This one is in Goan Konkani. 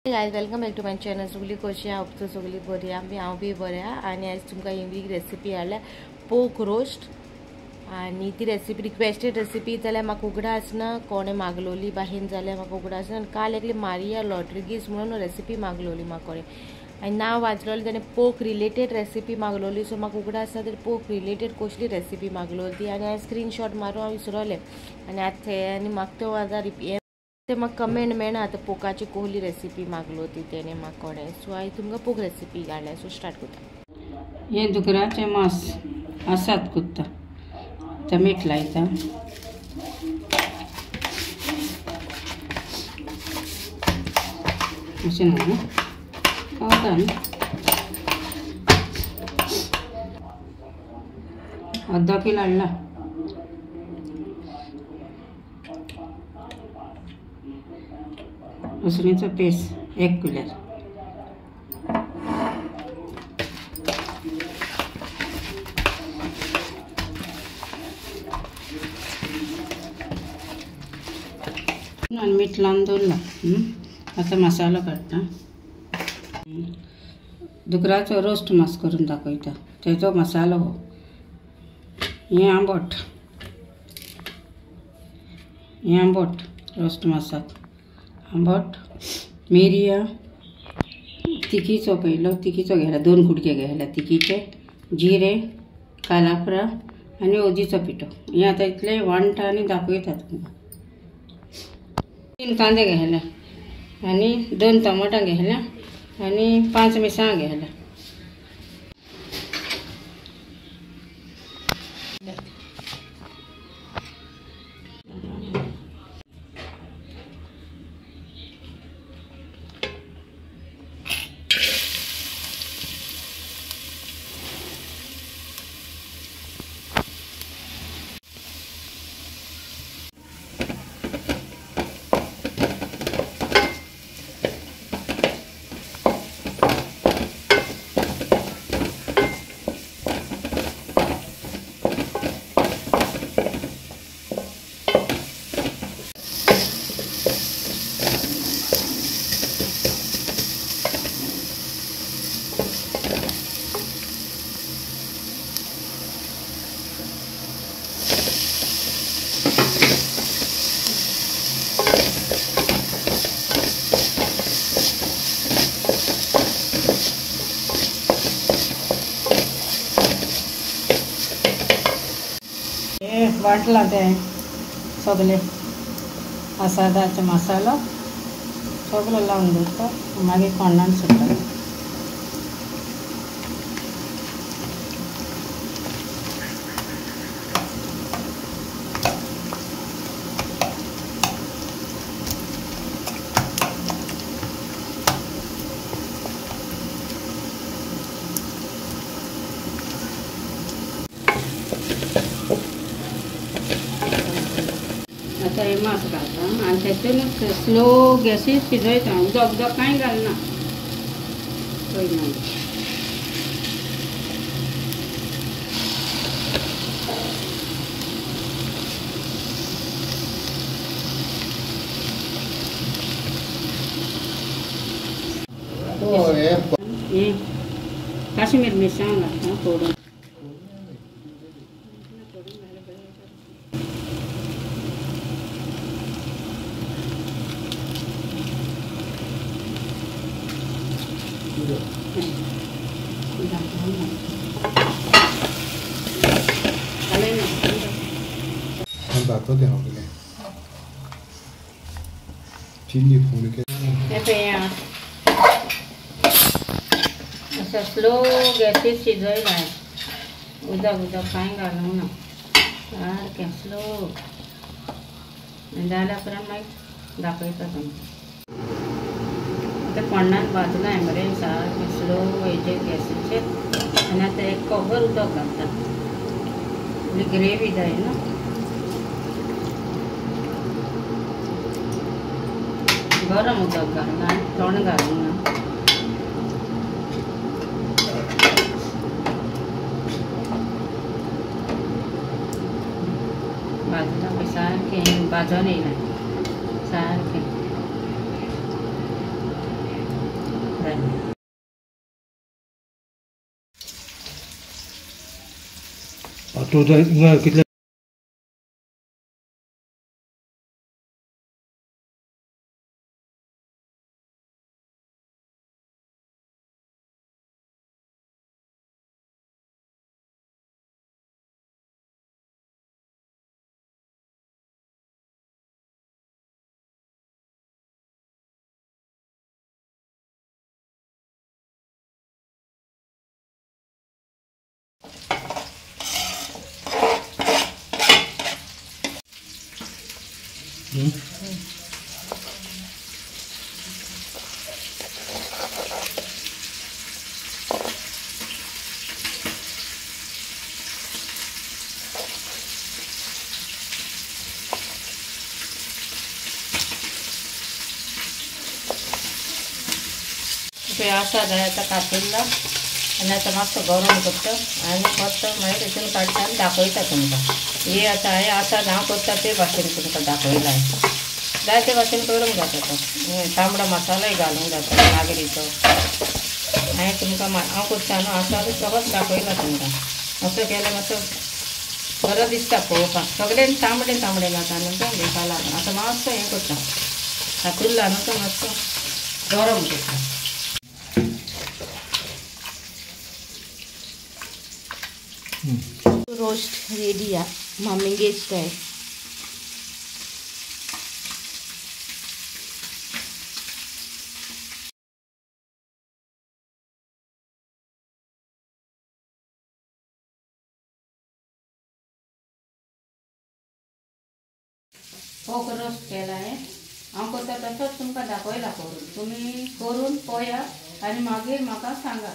Guys welcome back to my channel. सगळी कशी हांव सगळी बरी आमी हांव बी बरें आनी आयज तुमकां ही रेसिपी हाडल्या पोक रोस्ट. आनी ती रेसिपी रिक्वेस्टेड रेसिपी जाल्यार म्हाका उगडास ना कोणें मागलोली बाहेन जाल्यार म्हाका उगडास ना. आनी काल एकली मारिया लॉड्रिगीज म्हणून रेसिपी मागलोली म्हाका कोणें आनी नांव वाजलोलें ताणें पोक रिलेटेड रेसिपी मागलोली. सो म्हाका उगडास ना तरी पोक रिलेटेड कसली रेसिपी मागलोली ती आनी हांवें स्क्रीनशॉट मारून हांव विसरलें. आनी आतां आनी म्हाका तो आतां ते म्हाका कमेंट मेळना आतां पोकाची कोहली रेसिपी मागलो ती तेणे म्हाका कोणें. सो हांवें तुमकां पोक रेसिपी घाल्या. सो स्टार्ट करता. हें दुकराचें मांस आसात कुत्ता आतां मीठ लायता. अशें न्हू पावता न्हू. अर्दो किल हाडला. लसणीचो पेस्ट 1 कुल्यार. आनी मीठ लावन दवरलां. आतां मसालो काडटा. दुकराचो रोस्ट मास करून दाखयता तेजो मसालो हो. हें आंबट, हें आंबट रोस्ट मासाक आंबट, मिरयां, तिखीचो पयलो तिखीचो घेतला 2 कुडके घेतला तिखीचे, जिरे, कालापरा आनी ओजीचो पिठो. हें आतां इतलें वांट्टा आनी दाखयता तुमकां. 3 कांदे घेतले आनी 2 टमाटां घेतल्या आनी 5 मिरसांग घेतल्या. वांटलां तें सगळें आसादाचो मसालो सगळो लावन दवरता. मागीर कोंडान सुट्टा. आतां हें मांस घालता आनी तेतून स्लो गॅसीर शिजयता. उदक उदक कांय घालना पयलीं. हें काश्मीर मिरसांग घालता थोडो. स्लो गॅसीर शिजयलां. उदक उदक कांय घालूंक ना सारकें स्लो जाल्या उपरांत मागीर दाखयता तुमकां. आतां कोंडान भाजलां बरें सारकें स्लो हेजेर गॅसीचेर. आनी आतां 1 कपर उदक घालता. ग्रेवी जाय न्हू. गरम उदक घालना आनी थंड घालूंक ना. भाजलां पळय सारकें भाजून येयलां सारकें. तूं कितले आसा जाय आतां कातुल्ला आनी आतां मातसो गरम करता आनी परतो मागीर हितून काडटा आनी दाखयता तुमकां. हे आतां हांवें आसा हांव करता ते भाशेन तुमकां दाखयला. जायते भाशेन करूंक जाता तो तांबडो मसालोय घालूंक जाता नागरीचो. हांवें तुमकां हांव करता न्हू आसा सगळोच दाखयला तुमकां. असो केल्यार मातसो बरो दिसता पळोवपाक. सगळें तांबडे तांबडे जाता न्हू तें दिसाला. आतां मातसो हें करता कातुल्ला न्हू तो मातसो गरम करता. रोस्ट रेडी आहे मामीगे स्टाईल. पोक रोस्ट केला आहे हांव करता तसोच तुमकां दाखयला करून. तुमी करून पळया आनी मागीर म्हाका सांगा.